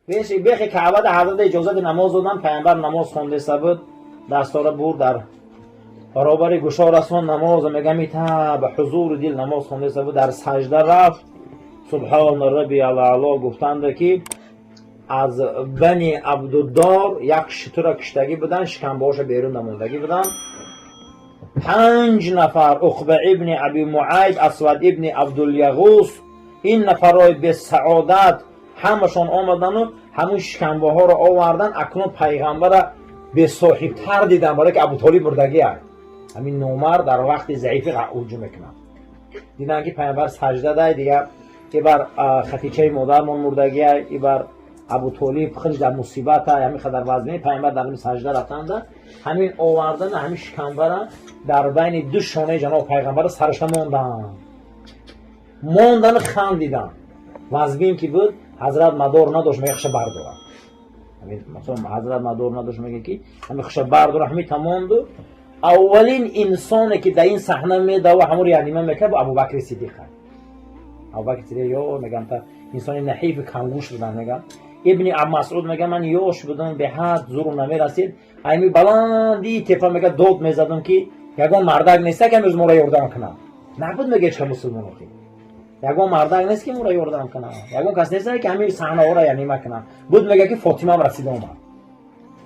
Бехи Каъбада ҳазрат иҷозати намоз додан, пайғамбар намоз хондеста буд, дастора бурд, дар баробари гӯшо расон намоз мегам, ита ба ҳузури дил намоз хондеста буд, дар сажда рафт, субҳона рабби аъло гуфтанда, ки аз Бани Абдуддор як шутура киштагӣ буданд, шикамбаҳоша берун намондагӣ буданд. Панҷ нафар, Уқба ибни Аби Муайд, Асвад ибни Абдуляғус, ин нафарҳои бесаодат ҳамашон омадану ҳамун шикамбаҳоро овардан. Акнун пайғамбара бесоҳибтар дидан, барое ки Абутолиб мурдагиа, ҳамин номар дар вақти заифӣ ҳуҷум мекунад. Дидан, ки пайғамбар сажда дай, дига ибар Хатичаи модармон мурдагиа, ибар Абутолиб худш дар мусибата, ҳамин қадар вазмин, пайғамбар дар ҳамин сажда рафтанда, ҳамин овардан ҳамин шикамбара дар байни ду шонаи ҷаноби пайғамбара сарашта мондан, мондану хандидан. Вазбин ки буд, ҳазрат мадор надошт, мега, хуша бардорад. Ҳазрат мадор надошт, мега, ки ҳамин хуша бардора. Ҳамин тамонду аввалин инсоне, ки дар ин саҳна медава, ҳамон янима мекард, бу Абубакри Сидиқ. Абубакри Сидиқ ё мегам, та инсони наҳифи камгӯш будан. Мегам, Ибни Масъуд мега, ман ёш будам, беҳад зурум намерасид, айми баландии тепа, мега, дод мезадам, ки ягон мардак неста, ки амрӯз моро ёрдам кунад. Набуд, мега, ҳеч мусулмон охи. Ягон мардак нест, ки моро ёрдам кунад, ягон кас нест, ки ҳамин саҳнаҳоро янима кунад. Буд, мега, ки Фотимам расида омад.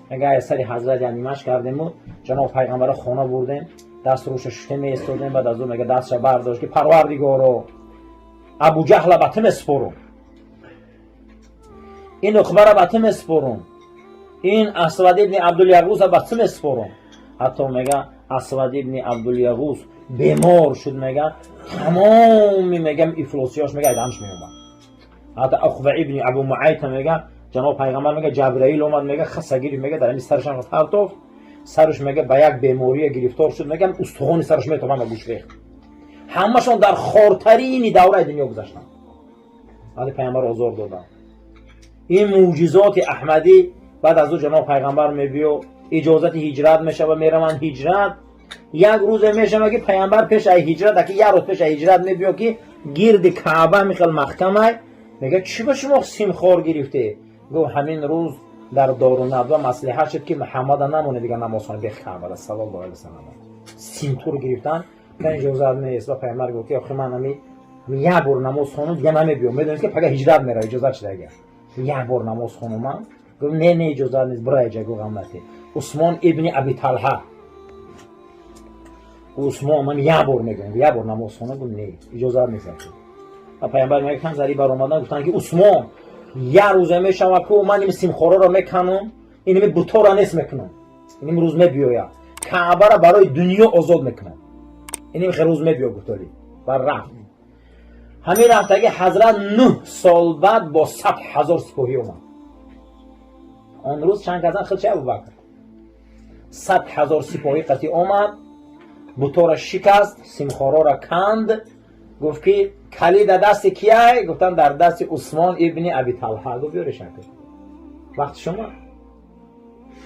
Мега, сари ҳазрат янимаш кардему ҷаноб пайғамбара хона бурдем, даст рӯша шуте меистодем. Баъд аз ӯ, мега, дастша бардошт, ки Парвардигоро, Абуҷаҳла ба ту месупорум, ин Уқбара ба ту месупорум, ин Асвад ибни Абдуляғуса ба ту месупорум. Ҳатто, мега, Асвад ибни Абдуляғус бемор шуд, мега, тамоми, мегам, ифлосиёш, мега, айданш меомад. Ҳатто Уқба ибни Абу Муайта, мега, ҷаноб пайғамбар, мега, Ҷабраил омад, мега, хаса гирифт, мега, дар ҳамин сарашам партофт, сараш, мега, ба як бемория гирифтор шуд, мега, устухони сараш метобам, гӯш рехт. Ҳамашон дар хортарини давраи дунё гузаштанд, баъди пайғамбар озор доданд. Ин мӯъҷизоти аҳмадӣ. Баъд аз ӯ ҷаноб пайғамбар мебиё, иҷозати ҳиҷрат мешава, мераванд ҳиҷрат. Як рӯзе мешава, ки пайғамбар пеш ай ҳиҷрат, аки як рӯз пеш ай ҳиҷрат мебиё, ки гирди Каъба михел маҳкамай. Мега, чӣ ба шумо симхор гирифте? Гуфт, ҳамин рӯз дар Дорунадва маслиҳат шуд, ки Муҳаммада намоне дигар намозхона бех Каъбада, саллаллоҳу алайҳи васаллам. Симтур гирифтан, иҷозат нест. Ва пайғамбар гуфт, ки охи, ман ами як бор намоз хонум, дига намебиём. Медонед, ки пага ҳиҷрат мерава, иҷозат шуда. Агар як бор намоз хонумам. Гуфт, не, не, иҷозат нест, бира иҷа. Гуфт, ғамнате Усмон ибни Аби Талҳа, Усмон, ман як бор мегӯям, як бор намоз хонам. Гуфт, не, иҷозат нест. Ва пайғамбар, мега, кам зари баромадан, гуфтанд, ки Усмон, як рӯзе мешава, ку ман ими симхороро меканам, иними бутора нест мекунам, иним рӯз мебиёяд, Каъбара барои дунё озод мекунам, иним хе рӯз мебиё. Гуфтоли ва рафт. Ҳамин рафтаги ҳазрат 9 сол баъд бо 100 000 сипоҳӣ омад. Он рӯз чанд казан хилча Абубакр 100 000 сипоҳӣ қатӣ омад, бутора шикаст, симхороро канд. Гуфт, ки калида дасти кияй? Гуфтанд, дар дасти Усмон ибни Аби Талҳа. Гуфт, биёрешак, вақти шумо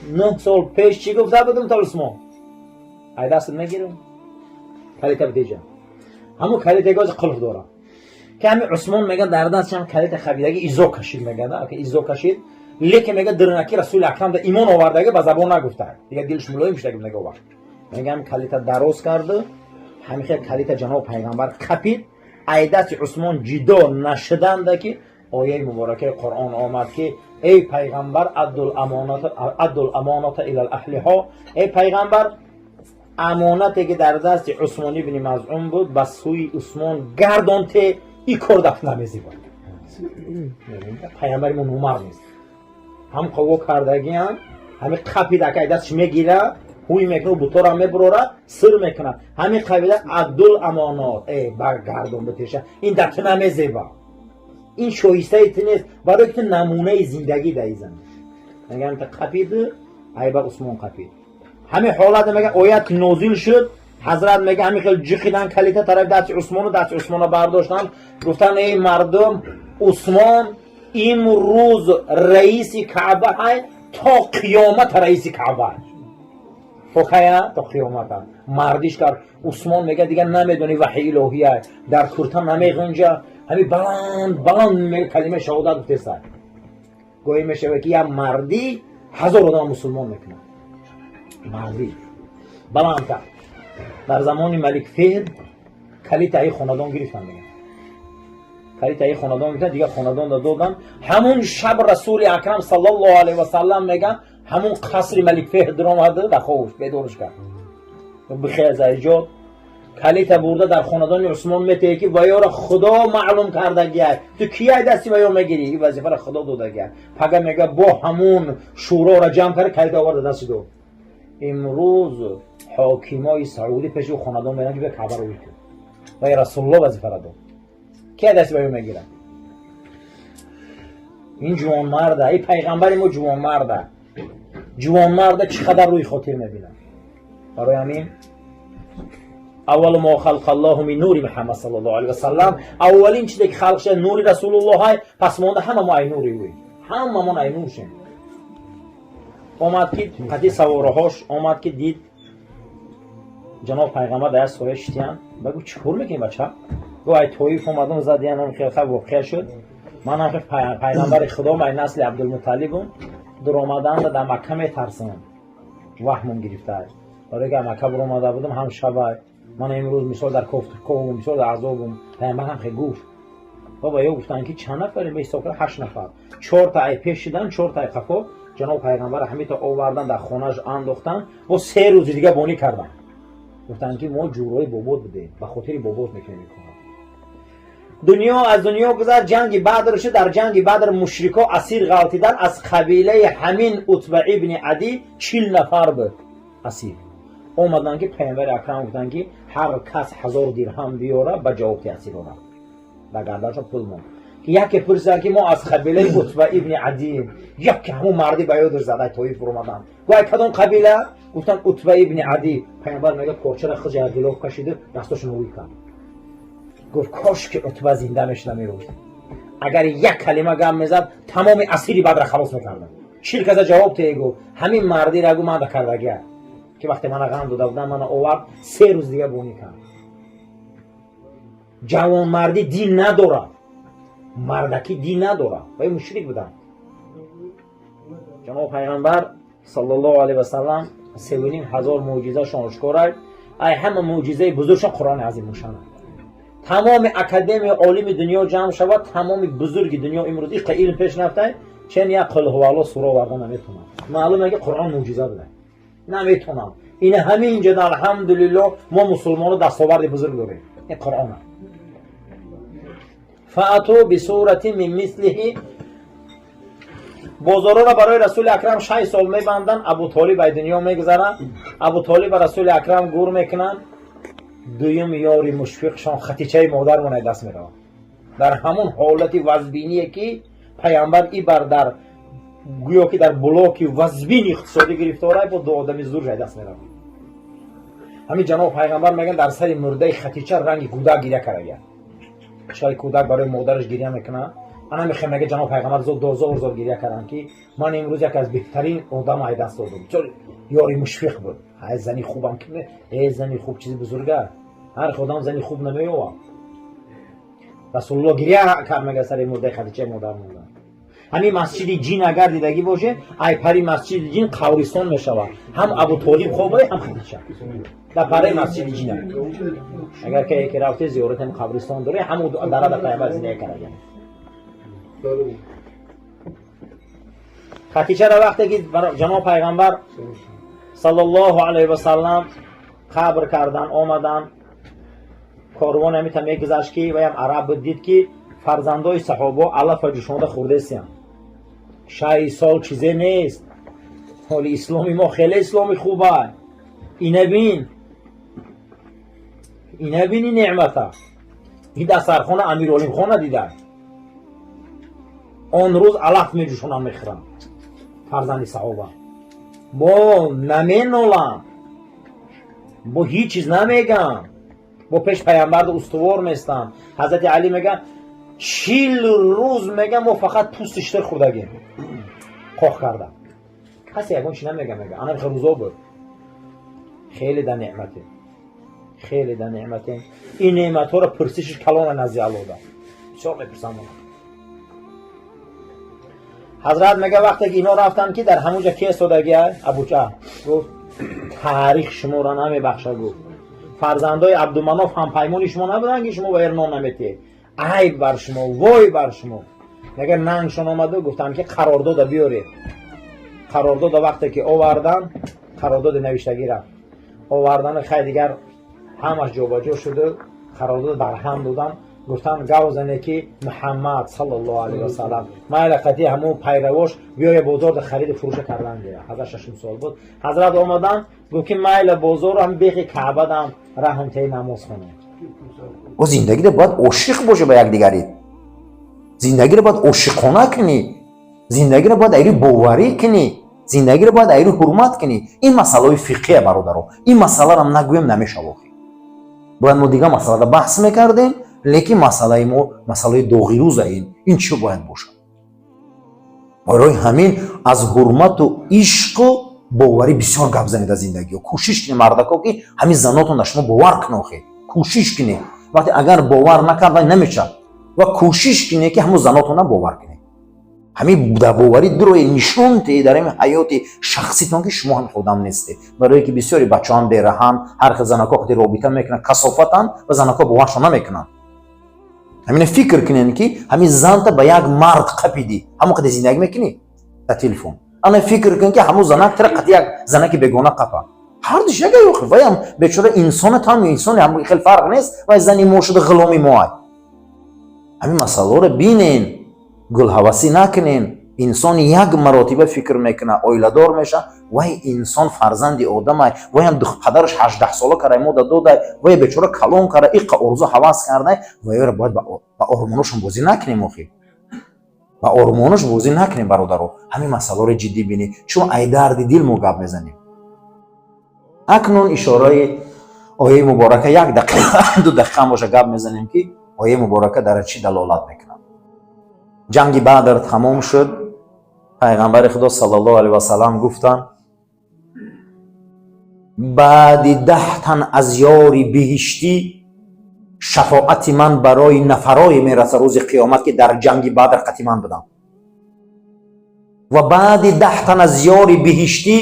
9 сол пеш чӣ гуфта будум? То Усмон ай дастат мегирам, калита бидеҷа. Ҳамун калита гози қулф дорам, ки ҳамин Усмон, мега, дар дастшам калита хабидаги, изо кашид, мега, изо кашид, лекин, мега, дирнаки Расули Акрам да имон овардаги ба забон нагуфта, дига дилш мулоим шудаги. Мега, вақт, мега, калита дароз карду ҳамин хел калита ҷаноб пайғамбар капид, ай дасти Усмон ҷидо нашуданда, ки ояи муборакаи Қуръон омад, ки эй пайғамбар, аддул амоната ила аҳлиҳо, эй пайғамбар, амонате, ки дар дасти Усмон ибни Мазъун буд, ба сӯи Усмон гардонте. И кор дафт намезибад. Пайғамбари мо номард нест, ҳам қаво кардагиам, ҳами қапида, ки ай дастш мегира, ҳуй мекунад, бутора мебурора, сир мекунад. Ҳамин қабила аддул амонот, э баргардон битеша, ин дар ту намезеба, ин шоистаи ту нест, барои ки ту намунаи зиндагӣ даизан. Мегам, та қапид, айба Усмон қапид. Ҳамин ҳолат, мега, оят нозил шуд. Ҳазрат, мега, ҳамин хел ҷиқидан калита тарафи дасти Усмону, дасти Усмона бардоштанд, гуфтанд, эй мардум, Усмон имрӯз раиси Каъба ҳай, то қиёмат раиси Каъба. То кая? То қиёмата. Мардиш кард Усмон. Мега, дигар намедони, ваҳи илоҳия дар курта намеғунҷа, ҳами баланд баланд, мега, калимаи шаҳодат гуфтеса. Гоҳе мешавад, ки як мардӣ 1000 одам мусулмон мекунад. Мардӣ баландтар. Дар замони Малик Феҳд калита ай хонадон гирифтан, мегӯянд. Калита ай хонадон гирифтан, дигар хонадон доданд. Ҳамун шаб Расули Акрам саллаллоҳу алайҳи васаллам мегӯянд, ҳамун қасри Малик Феҳд омада, дар хобаш бедорш кард. Бихез, айҷод калита бурда дар хонадони Усмон метаҳе, ки ваёро Худо маълум кардагиай. Ту кияй дасти ваё мегирӣ? Ин вазифаро Худо додагиай. Пага мега бо ҳамун шӯроро ҷамъ карда, калита оварда дасти дод. Имрӯз ҳокимои Саудӣ пеши ӯ хонадон меранд, ки бия Каъбаро ӯй кун. Вай Расулулло вазифаро дод. Кия дасти ваё мегирад? Ин ҷувонмарда, ин пайғамбари мо ҷувонмарда. Ҷувонмарда чӣ қадар рӯи хотир мебинад. Барои ҳамин аввалу мо халқа Аллоҳу мин нури Муҳаммад саллаллоҳу алайҳи васаллам, аввалин чизе ки халқ шуда нури Расулуллоҳ, пас монда ҳама мо ай нури ӯй, ҳамамон ай нур шем. Омад ки қати савораҳош омад, ки дид ҷаноб пайғамбар дар як соя шитиян. Ба гуфт: «Чӣ кор мекунӣ, бача?» Гуфт: «Ай Тоиф омадам, задиянам, хел воқеа шуд. Манам пайғамбари Худом, ай насли Абдулмуталлибум, дуромаданда дар Макка метарсам, ваҳмум гирифтаа, барои ки Макка буромада будам, ҳам шабай, ман имрӯз мисол дар кофтуковум, мисол дар азобум». Пайғамбар ҳам хел гуфт. Баба ё гуфтанд, ки чанд нафарем? Ба ҳисоб кард, ҳашт нафар, чорта ай пеш шидан, чорта ай қафо. Ҷаноб пайғамбар ҳамита овардан, дар хонааш андохтан, бо 3 рӯзи дига бонӣ кардан. Гуфтанд, ки мо ҷӯрои бобот будем, ба хотири бобот мекунем ин кора. Дунё аз дунё гузашт, ҷанги Бадр шуд. Дар ҷанги Бадр мушрико асир ғалтидан. Аз қабилаи ҳамин Утба ибни Адӣ 40 нафар буд асир. Омаданд, ки пайғамбари акрам гуфтанд, ки ҳар кас 1000 дирҳам биёра, ба ҷавобти асир орад. Дар гарданашон пул монд, ки яке пурсиданд, ки мо аз қабилаи Утба ибни Адием. Яке ҳамун марди ба ёдаш зад, ай Тоиф буромаданд. Гӯ, кадом қабила? Гуфтанд: «Утба ибни Адӣ». Пайғамбар мега, порчара хиҷ аз ғилоф кашиду дастошона ӯй кард, гуфт: «Кош ки Утба зинда мешуда мирӯз, агар як калима гап мезад, тамоми асири Бадра халос мекардам. 40 каса ҷавоб тее». Гуфт: «Ҳамин мардира гу манда кардагия, ки вақте мана ғам дода будам, мана овард, 3 рӯз дига бонӣ кард». Ҷавонмардӣ дин надорад, мардакӣ дин надорад. Вай мушрик буданд. Ҷаноб пайғамбар саллаллоҳу алайҳи васаллам 3500 мӯъҷизашон ошкорай. Ай ҳама мӯъҷизаи бузургшон Қуръони азимушшан. Тамоми академияи олими дунё ҷамъ шавад, тамоми бузурги дунё имрӯз иқа илм пеш рафтай, чен як қулҳувалло сура оварда наметонад. Маълуме, ки Қуръон мӯъҷиза буда наметонам. Ина ҳамин ҷода, алҳамдулилло, мо мусулмоно дастоварди бузург дорем, ин Қуръона. فأتوا بسورة من مثله. Бозорора барои Расули Акрам 6 сол мебанданд. Абутолиб ай дунё мегузарад, Абутолиб ба Расули Акрам гур мекунанд. Дуюм ёри мушфиқшон Хатичаи модармон ай даст меравад. Дар ҳамон ҳолати вазбиние, ки пайғамбар ибар дар гӯё ки дар блоки вазбини иқтисодӣ гирифторай, бо ду одами зурш ай даст меравад. Ҳамин ҷаноб пайғамбар мегӯянд, дар сари мурдаи Хатича ранги кӯдак гиря карагия. Чаи кӯдак барои модараш гиря мекунад, ана мехе мега, ҷаноб пайғамбар зор зор гиря карданд, ки ман имрӯз яке аз беҳтарин одам ай даст додам. Чор ёри мушфиқ буд. Ай зани хубам ки э зани хуб чизи бузурга, ҳар одам зани хуб намеёвад. Расулулло гиря кард, мега, сари мурдаи Хатичаи модар монда. Ҳамин масҷиди Ҷин агар дидагӣ боше, ай пари масҷиди Ҷин қабристон мешавад. Ҳам Абутолиб хобае, ҳам Хатича дар параи масҷиди Ҷина. Агар ки яке рафте, зиёрат ҳам қабристон доре, ҳамун дара дар пайғамбар зиндагӣ карда. Хатичаро вақте ки ҷаноб пайғамбар саллаллоҳу алайҳи васаллам қабр кардан омадан, корвон ҳамита мегузашт, ки ваям араб буд, дид, ки фарзандои саҳобо алафа ҷӯшонда хӯрдесиянд. 6 сол чизе нест, ҳоли исломи мо хеле исломи хуба. Ина бин, ина бини неъмата, ин дастархона Амиролимхона дида. Он рӯз алаф меҷӯшонанд, мехӯранд фарзанди саҳоба. Бо наменолам, бо ҳеҷ чиз намегам, бо пеш пайғамбарда устувор местам. Ҳазрати Алӣ мега, 40 рӯз, мега, мо фақат пӯсти шутур хӯрдагем, қоқ карда. Касе ягон чи намега. Мега, ана хел рӯзо буд. Хеле дар неъматем, хеле дар неъматем. Ин неъматҳоро пурсишиш калона назди Аллоҳ да бисёр мепурсам. Ҳазрат мега, вақте ки ино рафтанд, ки дар ҳамунҷа ки истодагия Абуча гуфт: «Таърих шуморо намебахша». Гуфт: «Фарзандои Абдуманоф ҳампаймони шумо набуданд, ки шумо ба нон наметиҳед? Айб бар шумо, вой бар шумо». Мега, нангшон омаду гуфтанд, ки қарордода биёред. Қарордода вақте ки овардан, қарордоди навиштагира овардан, хай, дигар ҳамаш ҷобаҷо шуду қарордод барҳам додан. Гуфтанд: «Гав зане, ки Муҳаммад саллаллоҳу алайҳи васаллам майла, қати ҳамун пайравош биёя бозорда хариду фурӯша кардан гира». Ҳазрат шашум сол буд. Ҳазрат омадан, гуфт, ки майла, бозору ҳам бехи Каъбадам раҳм теи, намоз хонем. О, зиндагиро бояд ошиқ боша ба якдигарӣ, зиндагиро бояд ошиқона кунӣ, зиндагиро бояд айри боварӣ кунӣ, зиндагиро бояд айри ҳурмат кунӣ. Ин масъалаҳои фиқҳия, бародаро. Ин масъаларам нагӯем, намешава. Охи, бояд мо дигар масъалада баҳс мекардем, лекин масъалаи мо масъалаи доғирӯза. Ин чӣ бояд бошад? Барои ҳамин аз ҳурмату ишқу боварӣ бисёр гап занед аз зиндагиҳо. Кӯшиш кунед, мардако, ки ҳамин занотон дар шумо бовар кунад. Охе, кӯшиш кунед. Вақте агар бовар накард, вай намешавад. Ва кӯшиш кунед, ки ҳамун занотонам бовар кунед. Ҳамин дар боварӣ дурои нишон диҳед дар ҳамин ҳаёти шахситон, ки шумо ҳам одам нестед. Барое ки бисёри бачаҳоам бераҳам, ҳар хел занако қати робита мекунанд, касофатанд ва занако боваршон намекунанд. Ҳамина фикр кунед, ки ҳамин занта ба як мард қапидӣ, ҳамон қадар зиндагӣ мекунӣ дар телефон. Ана фикр кун, ки ҳамун занак тира қати як занаки бегона қапа. Ҳардуш яга ёхи. Ваям бечора инсона, там инсоне, ҳам хел фарқ нест. Вай зани мо шуда, ғуломи мо ай. Ҳамин масъалаҳоро бинен, гулҳавасӣ накунен. Инсон як маротиба фикр мекунад, оиладор меша. Вай инсон фарзанди одамай. Ваям падараш 18-сола карай, мода додай, вай бечора калон кара, иққа орзу ҳавас кардай. Вайро бояд ба ормоношон бозӣ накунем. Охи, ба ормонош бозӣ накунем, бародаро. Ҳамин масъалаҳоро ҷиддӣ бинед, чун ай дарди дил мо гап мезанем. Акнун ишораи ояи муборака, як дақиқа, 2 дақиқа боша, гап мезанем, ки ояи муборака дар чӣ далолат мекунад. Ҷанги Бадр тамом шуд. Пайғамбари Худо саллаллоҳу алайҳи васаллам гуфтанд: «Баъди 10 тан аз ёри биҳиштӣ шафоати ман барои нафарое мерасад рӯзи қиёмат, ки дар ҷанги Бадр қати ман будам. Ва баъди 10 тан аз ёри биҳиштӣ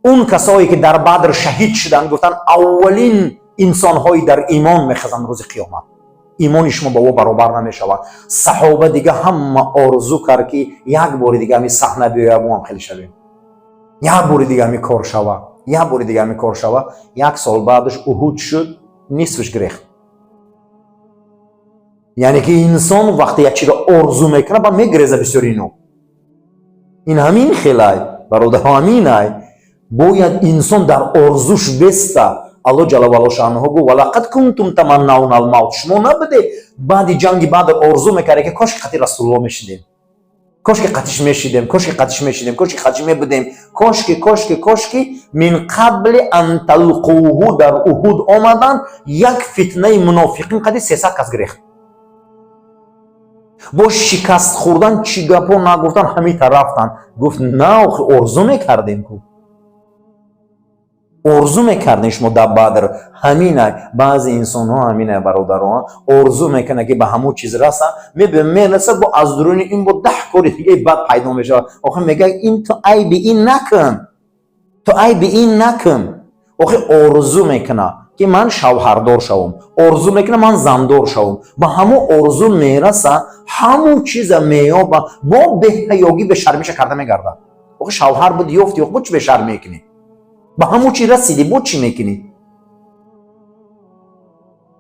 он касое, ки дар Бадр шаҳид шуданд». Гуфтанд, аввалин инсонҳои дар имон мехезанд рӯзи қиёмат, имони шумо ба ӯ баробар намешавад. Саҳоба дига ҳама орзу кард, ки як бори дига ҳами саҳна биёяд, мо ҳам хеле шавем, як бори дига ҳами кор шава, як бори дига ҳами кор шава. Як сол баъдаш Уҳуд шуд, нисфаш гирехт. Яъне ки инсон вақте як чиро орзу мекунад, ба мегиреза бисёри ино. Ин ҳамин хелай, бародаро, ҳаминай. Бояд инсон дар орзуш беста. Алло ҷалла ваало шаънуҳу гуфт: «Валақад кунтум таманнауна алмавт». Шумо набуде, баъди ҷанги Бадр орзу мекарде, ки кошки қати Расулулло мешидем, кошки қатиш мешидем, кошки қатиш мешидем, кошки қатиш мебудем, кошки, кошки, кошки? Мин қабли ан талқуҳу, дар Уҳуд омаданд, як фитнаи мунофиқин қади 300 кас гирехт. Бо шикаст хӯрдан чӣ гапҳо нагуфтан, ҳамита рафтанд. Гуфт: «На, охи, орзу мекардем ку, орзу мекардем шумо дар Бадр». Ҳамина баъзе инсонҳо ҳамина, бародарон, орзу мекунад, ки ба ҳамун чиз раса, мераса, бо аз дуруни ин бо 10 кори дигаи бад пайдо мешавад. Охи, мегӯяд: «Ин ту айби ин накун, ту айби ин накун». Охи, орзу мекунад, ки ман шавҳардор шавам, орзу мекунад, ман зандор шавам. Ба ҳамун орзу мераса, ҳамун чиза меёба, бо беҳаёгӣ, бешармиша карда мегардад. Охи, шавҳар буд, ёфти, бо чӣ бешарм мекунӣ? Ба ҳамун чи расидӣ, бо чӣ мекунӣ?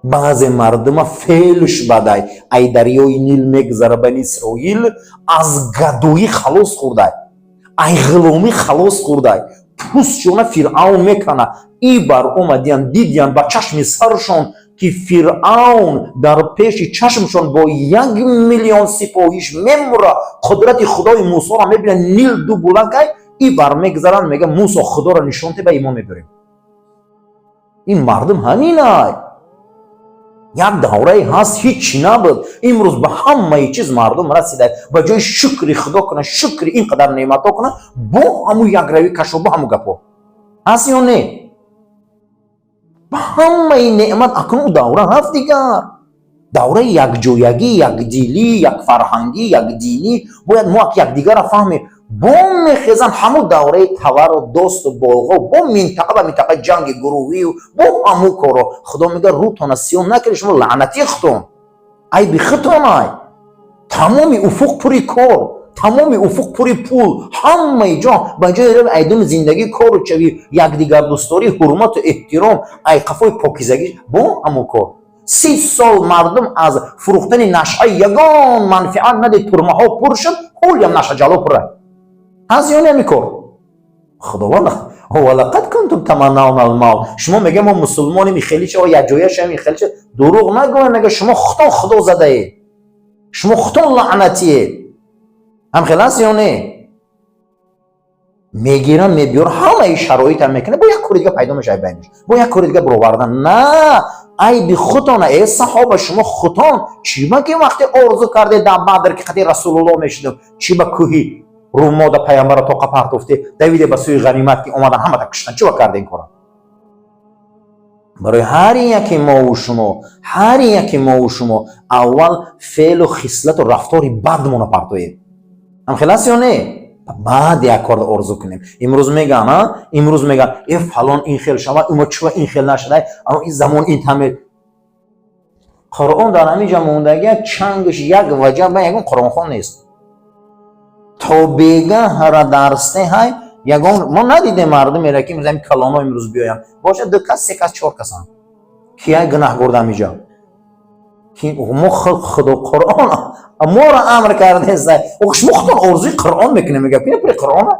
Баъзе мардума феълш бадай. Ай дарёи Нил мегзара, Бани Исроил аз гадоӣ халос хӯрдай, ай ғуломӣ халос хӯрдай, пӯстшона Фиръавн мекана. И бар омадиян, дидиян ба чашми саршон, ки Фиръавн дар пеши чашмшон бо 1 миллион сипоҳиш мемура. Қудрати Худои Мусоро мебинанд, Нил ду булакай. И бар мегзаранд, мега: «Мусо, Худоро нишон те, ба имон мебарем». Ин мардум ҳаминай. Як даврае ҳаст, ҳичи набуд. Имрӯз ба ҳамаи чиз мардум расида, ба ҷои шукри Худо кунад, шукри ин қадар неъматҳо кунад, бо ҳамун якравӣ кашо, бо ҳамун гапҳо ҳаст ё не? Ба ҳамаи неъмат акнун давра ҳаст дигар. Давраи якҷоягӣ, якдилӣ, якфарҳангӣ, якдинӣ бояд мо якдигарро фаҳмем. Бо мехезан ҳамун давраи тавару досту болғо, бо минтақа ба минтақа ҷанги гурӯҳию бо ҳамун корро. Худо мега: рӯтона сиёҳ накунед, шумо лаънатии худтон, айби худтон ай. Тамоми уфуқ пури кор, тамоми уфуқ пури пул, ҳамаи ҷо ба ҷои айдуми зиндагӣ кору чави, якдигардӯстдорӣ, ҳурмату эҳтиром, ай қафои покизагӣ бо ҳамун кор. 30 сол мардум аз фурӯхтани нашъа ягон манфиат надид, турмаҳо пур шуд, ҳолиам нашъаҷало пура ҳаст. Ё не ҳами кор? Худованд: ва лақад кунтум таманнавна алмавт. Шумо мега: мо мусулмонем, хеле чао якҷоя шавем, хеле ча. Дурӯғ нагӯем, мега, шумо худтон худо задаед, шумо худтон лаънатиед. Ҳам хел аст ё не? Мегирам, мебиёр, ҳамаи шароитам мекунад, бо як кори дига пайдо мешавад байнаш, бо як кори дига бировардан. На, айби худтона, э саҳоба, шумо худтон чӣ ба ки вақте орзу кардед дар Бадр, ки қати Расулуллоҳ мешудем, чӣ ба кӯҳи Румода паямбара тоқа партофте, давиде ба сӯи ғанимат, ки омадан ҳамата куштан? Чӣ ба карде ин кора? Барои ҳар яке мову шумо, ҳар яке мову шумо аввал феълу хислату рафтори бадмона партоем. Ҳам хел аст ё не? Баъд як корро орзу кунем. Имрӯз меган, а имрӯз меган: э, фалон ин хел шава, умо чува ин хел нашуда, ин замон ин тамир. Қуръон дар ҳамин ҷа мондагия, чангаш як ваҷа ба ягон қуръонхон нест. То бегаҳра дарсте ҳай ягон мо надидем мардумеро, ки имрӯз ҳамин калонҳо имрӯз биёянд. Бошад ду кас, се кас, чор касан. Кия гунаҳгор дар ҳамин ҷо? Мо худо Қуръон моро амр кардеста. Шумо худтон орзуи Қуръон мекунед, мега пури Қуръона.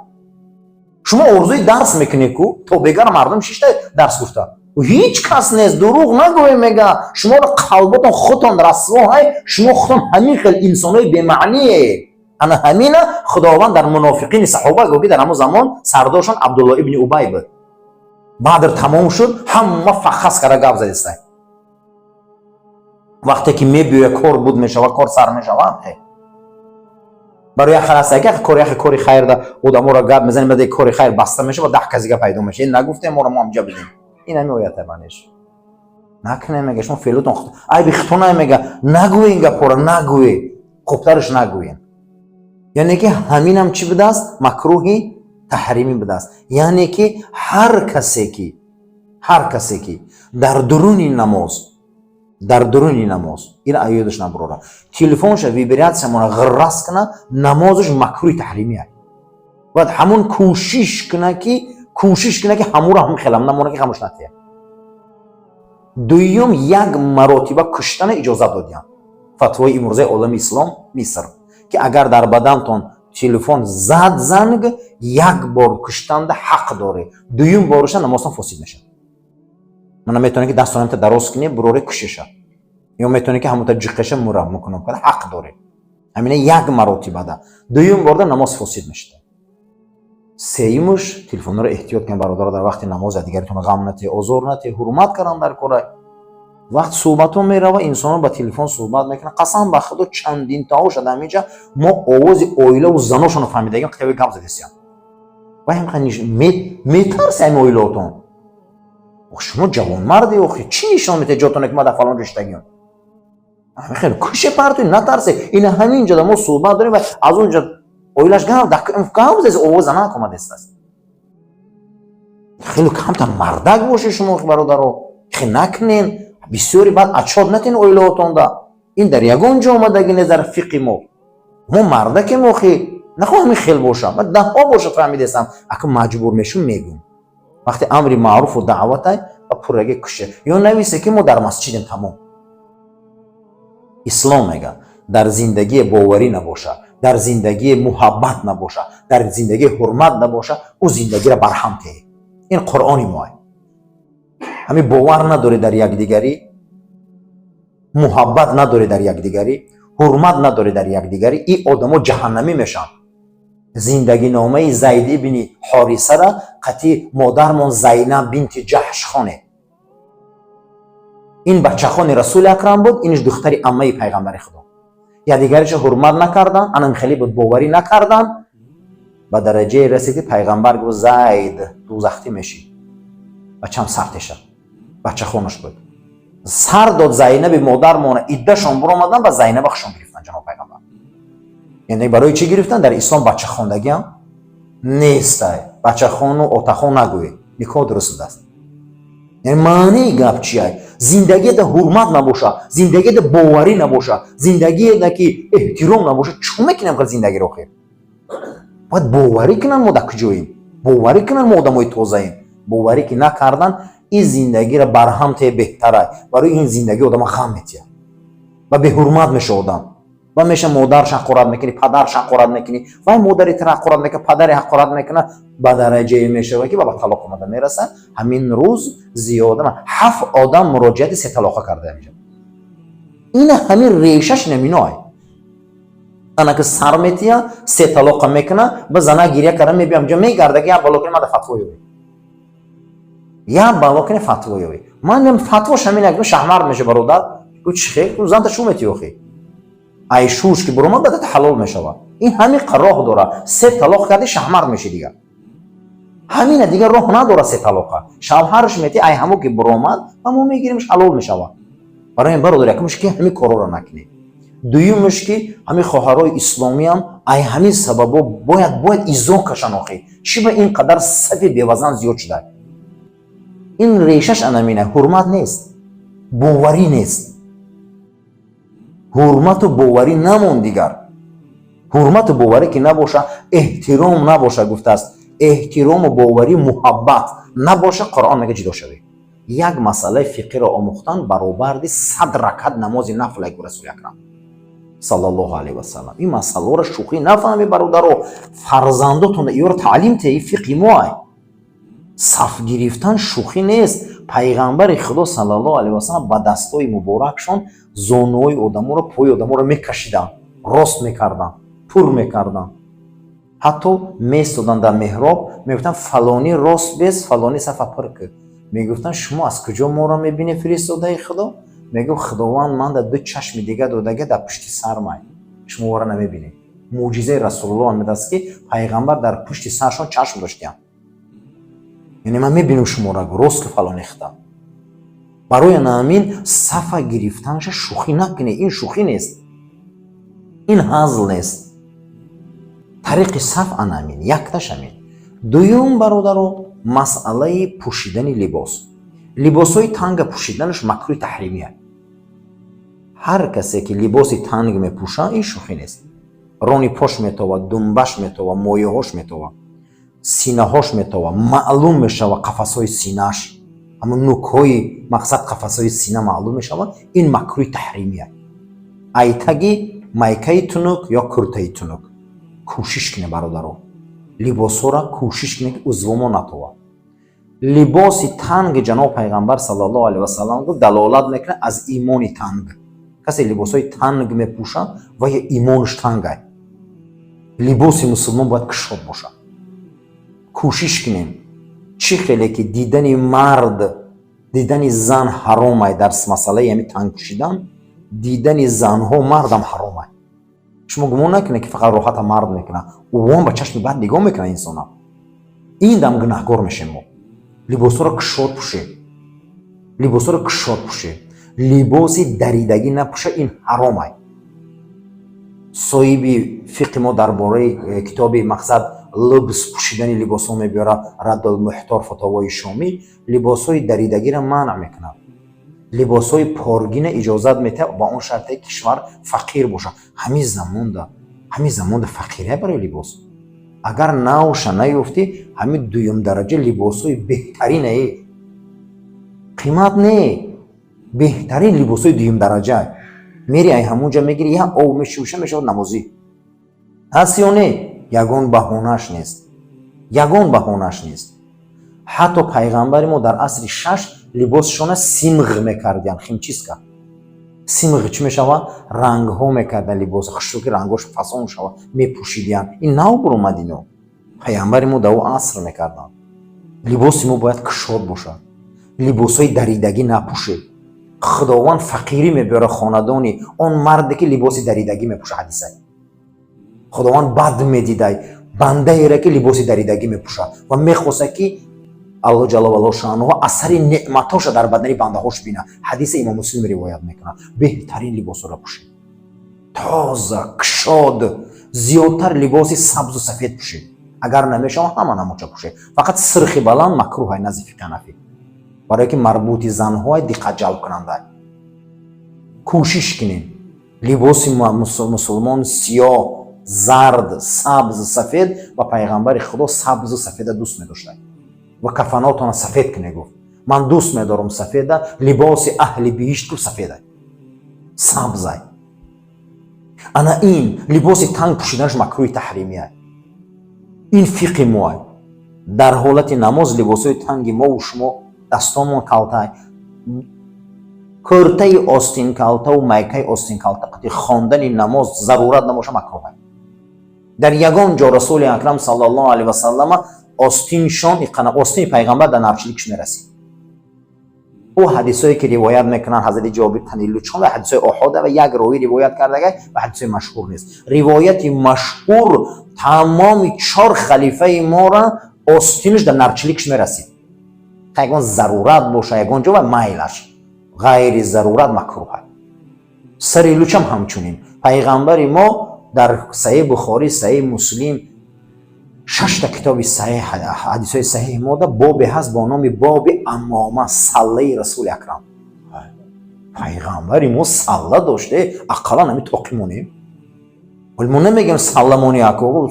Шумо орзуи дарс мекунед ку, то бегара мардум шишта дарс гуфта ҳеҷ кас нест. Дурӯғ нагӯе, мега, шуморо қалботон худтон расво ҳай, шумо худтон ҳамин хел инсонои бемаъние. Ана ҳамина Худованд дар мунофиқини саҳоба гуфт, ки дар ҳамон замон сардоршон Абдулло ибни Убай буд. Бадр тамом шуд, ҳама фахас кара гап задистай. Вақте ки мебиёя, кор буд мешава, кор сар мешава. Барои як халаста ки кор, яхе кори хайр да одаморо гап мезанем, баъд кори хайр баста мешава, 10 кас дига пайдо мешава. Ин нагуфтем моро, мо ҳамҷа бидем. Ин ҳами оята манеш накунем, мега, шумо феълотон айби хито най, мега, нагӯе ин гапҳоро, нагӯе, хубтараш нагӯен. Яъне ки ҳаминам чӣ будааст? Макрӯҳи таҳримӣ будааст. Яъне ки ҳар касе ки дар дуруни намоз, дар дуруни намоз, ина аёдаш набурора, телефонша вибратсиямона ғиррас куна, намозаш макрӯҳи таҳримия. Бояд ҳамун кӯшиш куна ки ҳамуро ҳам хелам намона, ки хамуш натия. Дуюм, як маротиба куштана иҷозат додиям. Фатвои имрӯзаи олами ислом, Миср, ки агар дар бадантон телефон зад занг, як бор куштанда ҳақ дорӣ, дуюм боруша намозтон фосид мешавад. Мана метавонӣ ки дастонамта дароз кунӣ, буроре кушеша, ё метавонӣ ки ҳамонта ҷиқеша мура мукунам, ҳақ дорӣ. Ҳамина як маротибада, дуюм борда намоз фосид мешавад. Сеюмуш, телефонро эҳтиёт кунед, бародаро, дар вақти намоз дигаритон ғам нате, озор нате, ҳурмат кардан дар кора. Вақт суҳбатҳо мерава, инсонҳо ба телефон суҳбат мекунанд. Қасам ба Худо, чандинтаҳо шуда ҳаминҷа мо овози оилаву заношонро фаҳмидагим, қитави гап задистиям. Ва метарси ҳамин оилаотон. Шумо ҷавонмарде, охи чӣ нишон метаҳед ҷотоне, ки ма дар фалон ҷо шиштагиам? Хеле куше партои, натарсе. Ина ҳамин ҷода мо суҳбат дорем ва аз он ҷо оилаш гап задаст, овоз занак омадастаст. Хеле камтар мардак бошед шумо, бародаро, хе накунен. Бисёре баъд ачод натен оилаотонда. Ин дар ягон ҷо омадаги нест дар фиқи мо. Мо мардакем, охи нахоҳ ҳамин хел бошам, даҳҳо бошад, фаҳмидестам. Ака маҷбур мешум, мегӯм, вақте амри маъруфу даъватай ва пурраги куше ё нависе, ки мо дар масҷидем, тамом. Ислом мега: дар зиндагие боварӣ набоша, дар зиндагие муҳаббат набоша, дар зиндагии ҳурмат набоша, ӯ зиндагиро барҳам теҳ. Ин Қуръони моа. Ҳамин бовар надорӣ дар якдигарӣ, муҳаббат надорӣ дар якдигарӣ, ҳурмат надорӣ дар якдигарӣ, ин одамо ҷаҳаннамӣ мешаванд. Зиндагиномаи Зайд ибни Ҳорисара қатъи модармон Зайнаб бинти Ҷаҳш хонед. Ин бачахони Расули Акрам буд, иниш духтари аммаи пайғамбари Худо. Якдигариша ҳурмат накардан, анам хеле буд, боварӣ накардан, ба дараҷае расид, ки пайғамбар гуфт: «Зайд, дузахтӣ мешӣ». Бачам сартеша, бачахонаш буд. Сар дод Зайнаби модармона, иддашон буромадан ва Зайнаба хушон гирифтан ҷаноб пайғамбар. Яъне барои чӣ гирифтан? Дар ислом бачахондагиам нестай. Бачахону отахон нагӯед, никоҳ дуруст будааст. Яъне маънии гап чия? Зиндагиеда ҳурмат набоша, зиндагиеда боварӣ набоша, зиндагиеда ки эҳтиром набоша, чӣ мекунем хел зиндагиро? Хел бояд боварӣ кунанд, мо дар куҷоем, боварӣ кунанд, мо одамои тозаем. Боварӣ ки накардан, ин зиндагиро барҳам те беҳтарай. Барои ин зиндагӣ одама ғам метиҳад ва беҳурмат меша одам ва меша. Модарш ҳақорат мекунӣ, падарш ҳақорат мекунӣ, вай модари тира ҳақорат мекунад, падаре ҳақорат мекунад, ба дараҷае мешавад, ки ба талоқ омада мерасад. Ҳамин рӯз зиёда ҳафт одам муроҷиати сеталоқа карда инҷа. Ина ҳамин решаш наминой. Зана ки сар метия, се талоқа мекуна, ба зана гиря карда мебиям ҷо мегарда, ки як бало кини мада фатво ёвӣ, як бало кини фатво ёвӣ. Ман фатвош ҳамин як шаҳмард меша, бародар. Гу чи хел занта шу метиёхи? Ай шуш ки буромад, баъд ҳалол мешавад. Ин ҳамин роҳ дора. Се талоқ карди, шаҳмард меши, дигар ҳамина, дигар роҳ надора. Се талоқа шавҳарш мети, ай ҳамо ки буромад ва мо мегиримш, ҳалол мешавад. Барои ин, бародар, якумш ки ҳамин корҳоро накунед. Дуюмш ки ҳамин хоҳарои исломиам ай ҳамин сабабо бояд изо кашан. Охи, чӣ ба ин қадар сафи бевазан зиёд шуда? Ин решаш анамина: ҳурмат нест, боварӣ нест. Ҳурмату боварӣ намонд дигар. Ҳурмату боварӣ ки набоша, эҳтиром набоша, гуфтааст, эҳтирому боварӣ, муҳаббат набоша, Қуръон мега, ҷудо шавед. Як масъалаи фиқҳиро омӯхтан баробарди 100 ракат намози нафл, гу Расули Акрам саллаллоҳу алайҳи васалам. Ин масъалаҳоро шӯхӣ нафаҳме, бародаро. Фарзандотон иёро таълим теи, фиқҳи моай. Саф гирифтан шӯхӣ нест. Пайғамбари Худо саллаллоҳу алайҳи васалам ба дастҳои муборакшон зонуҳои одаморо, пои одаморо мекашиданд, рост мекарданд, пур мекарданд. Ҳатто местоданд дар меҳроб, мегуфтанд: «Фалонӣ, рост бес, фалонӣ, сафа пур кӯ». Мегуфтанд: «Шумо аз куҷо моро мебинед, фиристодаи Худо?» Мегуфт: «Худованд ман дар ду чашми дига додага, дар пушти сармай, шумо ора намебинед». Мӯъҷизаи Расулуллоҳ омадааст, ки пайғамбар дар пушти саршон чашм доштиянд. Яъне ман мебинам шуморо, рост ки, фалони хита. Барои ҳамин сафа гирифтанша шӯхӣ накунед. Ин шӯхӣ нест, ин ҳазл нест. Тариқи саф анамин якташ ҳамин. Дуюм, бародаро, масъалаи пӯшидани либос. Либосҳои танга пӯшиданаш макрӯҳи таҳримия. Ҳар касе ки либоси танг мепӯшад, ин шӯхӣ нест. Рони пош метовад, думбаш метовад, мояҳош метовад, синаҳош метовад, маълум мешавад қафасҳои синааш, ҳамун нукҳои мақсад, қафасҳои сина маълум мешавад. Ин макрӯҳи таҳримия. Айтаги майкаи тунук ё куртаи тунук кӯшиш кунед, бародаро, либосҳоро кӯшиш кунед, ки узвомо натовад. Либоси танги ҷаноб пайғамбар саллаллоҳу алайҳи васалам гуфт, далолат мекунад аз имони танг. Касе либосҳои танг мепӯшад, ва ё имонаш тангай. Либоси мусулмон бояд кушод бошад. Кӯшиш кунем. Чӣ хеле ки дидани мард, дидани зан ҳаромай дар масъалаи ҳами танг пӯшидан, дидани занҳо мардам ҳаромай. Шумо гумон накунед, ки фақат роҳата мард мекунад. Ӯам ба чашми бад нигоҳ мекунад инсона. Ин дам гунаҳгор мешем мо. Либосҳоро кушод пӯшед, либосҳоро кушод пӯшед, либоси даридагӣ напӯша, ин ҳаромай. Соҳиби фиқи мо дар бораи китоби мақсад либс, пӯшидани либосҳо мебиёрад, Раддулмуҳтор, фатовои шомӣ, либосҳои даридагиро манъ мекунад, либосҳои поргина иҷозат метиҳад, ба он шарте кишвар фақир бошад. Ҳамин замонда фақирия барои либос агар навша наёфтӣ, ҳамин дуюмдараҷа либосҳои беҳтаринае, қимат не, беҳтарин либосҳои дуюмдараҷа мери, ай ҳамунҷа мегири, як ов мешӯша, мешавад намозӣ. Ҳаст ё не? Ягон баҳонааш нест, ягон баҳонааш нест. Ҳатто пайғамбари мо дар асри шаш либосшона симғ мекардиянд, химчистка. Симғ чӣ мешавад? Рангҳо мекарданд либос, хушрӯ ки рангҳош фасон шавад, мепӯшидиянд. Ин нав буромад ино. Пайғамбари мо дар ӯ аср мекарданд. Либоси мо бояд кушод бошад, либосҳои даридагӣ напӯшед. Худованд фақирӣ мебиёрад хонадони он марде, ки либоси даридагӣ мепӯшад. Ҳадиса: Худованд бад медидай бандаере, ки либоси даридагӣ мепӯшад ва мехостад, ки Аллоҳ ҷалла вало шаънуҳу асари неъматоша дар бадани бандаҳош бина. Ҳадиса Имом Муслим ривоят мекунад. Беҳтарин либосҳоро пӯшед, тоза, кушод, зиёдтар либоси сабзу сафед пӯшед. Агар намешава, ҳама намоча пӯшед, фақат сирхи баланд макрӯҳай назди фиқҳи ҳанафӣ, барое ки марбути занҳои диққат ҷалб кунанда. Кӯшиш кунем, либоси мусулмон сиёҳ, зард, сабз, сафед. Ва пайғамбари Худо сабзу сафеда дӯст медоштад. Ва кафанотона сафед куне, гуфт: «Ман дӯст медорам сафеда, либоси аҳли биҳишт», гуфт, «сафеда, сабзай». Ана ин либоси танг пӯшиданаш макрӯҳи таҳримия. Ин фиқҳи моай. Дар ҳолати намоз либосҳои танги мову шумо, дастонмон калтай, кӯртаи остинкалтаву майкаи остинкалта қати хондани намоз зарурат набоша, макрӯҳай. Дар ягон ҷо Расули Акрам саллаллоҳу алайҳи васаллама остиншон иқана, остини пайғамбар дар нарчиликш мерасид. Ӯ ҳадисое ки ривоят мекунанд, ҳазрати Ҷобир танилучон ва ҳадисои оҳода ва як ровӣ ривоят кардагай ва ҳадисои машҳур нест. Ривояти машҳур: тамоми чор халифаи мора остинаш дар нарчиликш мерасид. Ягон зарурат боша, ягон ҷо ва майлаш, ғайри зарурат макрӯҳа. Сари лучам ҳамчунин. Пайғамбари мо дар Саҳеҳ Бухорӣ, Саҳеҳ Муслим, шашта китоби саҳеҳ, ҳадисҳои саҳеҳи мода бобе ҳаст бо номи боби амома, саллаи Расули Акрам. Пайғамбари мо салла доште, ақаллан ҳами тоқӣ монем. Вале мо намегем салла мони, ако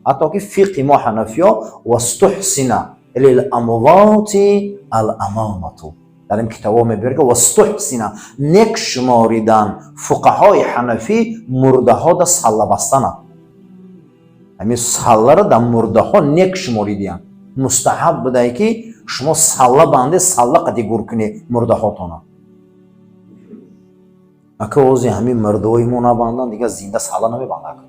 ҳатто ки фиқҳи мо ҳанафиё вастуҳсина лиламвоти аламамату дар ин китобҳо мебиёр ки вастуҳсина, нек шуморидан фуқаҳои ҳанафӣ мурдаҳода салла бастана. Ҳамин салларо дар мурдаҳо нек шуморидиянд, мустаҳаб будае ки шумо салла банде, салла қади гур кунӣ мурдаҳотона. Ака, ози ҳамин мурдаҳои мо набанданд, дигар зинда салла намебанда. Ака,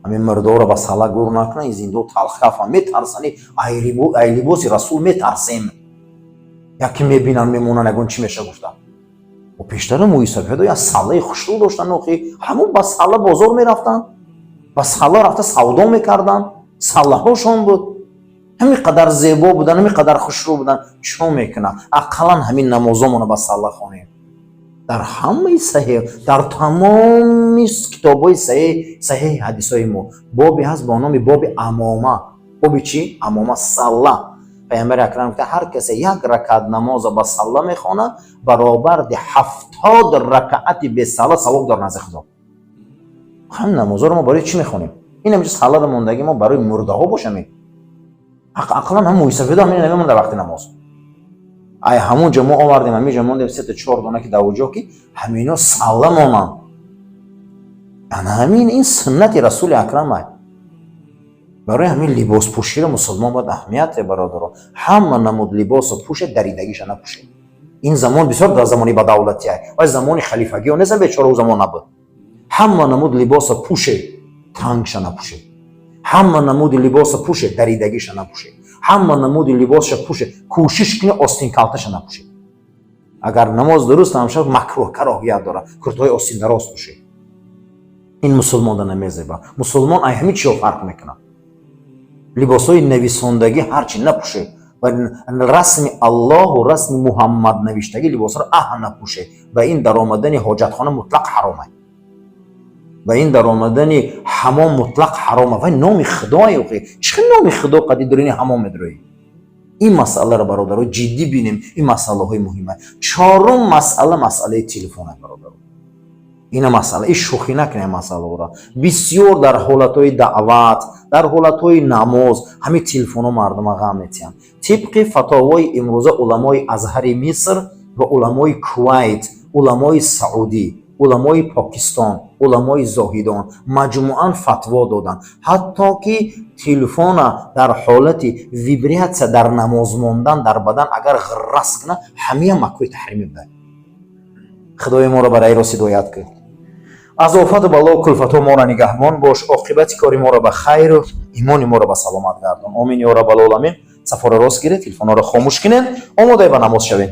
ҳамин мурдаҳоро ба салла гур накунанд, ин зиндаҳо талхафан, метарсани, ай либоси Расул метарсем, яке мебинанд, мемонанд, ягон чӣ меша гуфта. Пештара мӯйсафедо як саллаи хушрӯ доштанд, охи ҳамон ба салла бозор мерафтанд, ба салла рафта савдо мекарданд, саллаҳошон буд. Ҳамин қадар зебо буданд, ҳамин қадар хушрӯ буданд. Чӣ мекунад? Ақаллан ҳамин намозомонро ба салла хонем. Дар ҳамаи саҳеҳ, дар тамоми китобҳои саҳеҳ, саҳеҳи ҳадисҳои мо бобе ҳаст бо номи боби амома. Боби чӣ? Амома, салла. Пайғамбари Акрам гуфта: «Ҳар касе як ракат намоза ба салла мехонад, баробарди 70 ракаати бесалла савоб дор назди Худо». Ҳамин намозҳоро мо барои чӣ мехонем? Ин ҳаминҷо салларо мондаги мо барои мурдаҳо бошами? Ақаллан ҳам мӯйсафедо ҳамин намемонда вақти намоз. Ай ҳамон ҷо мо овардем, ҳамин ҷо мондем сета чор дона ки давоҷо ки ҳамино салла монанд. Ана ҳамин ин суннати Расули Акрам ай. Барои ҳамин либоспӯширо мусулмон бояд аҳамияте, бародаро. Ҳама намуд либосо пӯшед, даридагиша напӯшед. Ин замон бисёр дар замони бадавлатия вай замони халифагио нест, бечора ӯ замон набуд. Ҳама намуд либосо пӯшед, тангша напӯшед. Ҳама намуди либосо пӯшед, даридагиша напӯшед. Ҳама намуди либосша пӯшед, кӯшиш кунед, остинкалташа напӯшед. Агар намоз дуруст намешавад, макрӯҳ, кароҳият дорад, куртаҳои остиндароз пӯшед. Ин мусулмонда намезеба. Мусулмон ай ҳамин чиё фарқ мекунад. Либосҳои нависондагӣ ҳарчи напӯшед ва расми Аллоҳу расми Муҳаммад навиштагӣ либосҳоро аҳ напӯшед. Ба ин даромадани ҳоҷатхона мутлақ ҳаромай, ба ин даромадани ҳамом мутлақ ҳарома. Вай номи Худое, охи чӣ хел номи Худо қади дурини ҳамом медроӣ? Ин масъаларо, бародаро, ҷиддӣ бинем. Ин масъалаҳои муҳима. Чорум масъала, масъалаи телефона, бародаро. Ина масъала, ин шӯхӣ накунем масъалаҳоро. Бисёр дар ҳолатҳои даъват, дар ҳолатҳои намоз ҳамин телефонҳо мардума ғам метиҳанд. Тибқи фатовои имрӯза уламои Азҳари Миср ва уламои Кувайт, уламои Саудӣ, уламои Покистон, уламои Зоҳидон маҷмӯан фатво доданд, ҳатто ки телефона дар ҳолати вибратсия дар намоз мондан, дар бадан агар ғиррас кунад, ҳамия макрӯҳи таҳримӣ буда. Худои моро ба раи рост ҳидоят кун, аз офату бало, кулфатҳо моро нигаҳбон бош, оқибати кори моро ба хайру имони моро ба саломат гардон. Омин ё раббал оламин. Сафоро рост гиред, телефонҳоро хомӯш кунед, омодаи ба намоз шавед.